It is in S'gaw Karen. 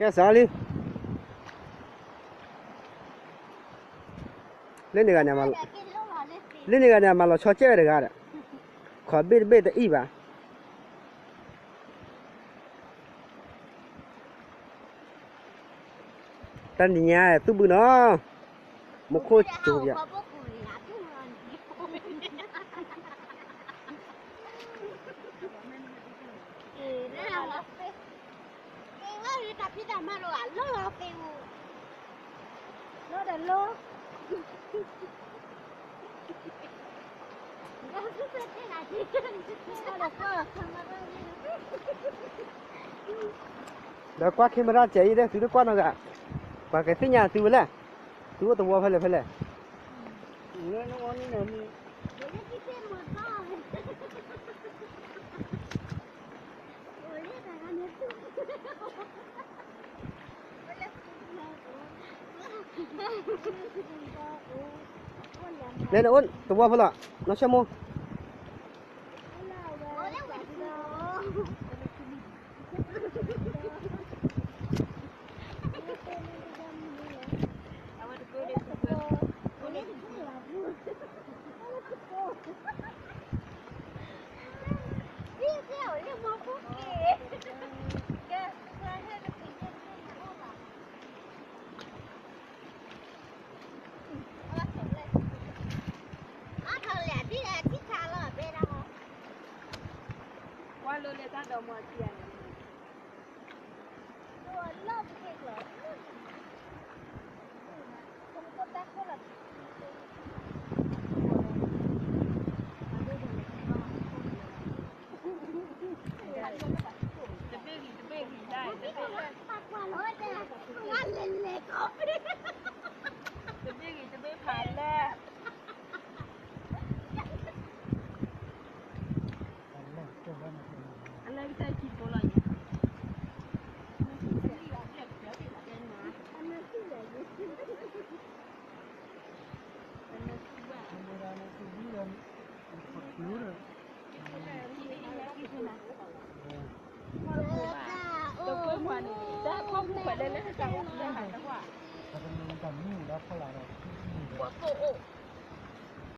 ကဲစးလံ, လၢန့ၣ်ဂၤန့ၣ်, လၢန့ၣ်ဂၤန့ၣ် အမၤလီၤဆီကဲဝဲတဂၤဒီး, ခီၣ်ဘ့ၣ်တဘ့ၣ်တအံၣ်ဘၣ်. တၢ်နံၤညါသူၣ်ဘုနီၤ, မူခိၣ်ကၠိယၤ. ဒီးကွၢ် camera စဲးအံၤဒီး သုတကွၢ်နီတဂၤ, ပှၤကသ့ၣ်ညါသုဝဲလဲၣ်, သုအိၣ်သဝီဖဲလဲၣ်ဖဲလဲၣ်. လဲၤနအိၣ်သဝီဖဲလဲၣ်, နီၢ်ဆၢမိၢ်. ကွၢ်လၢလၢတၢ်ဒီမါထံဧါန့ၣ်.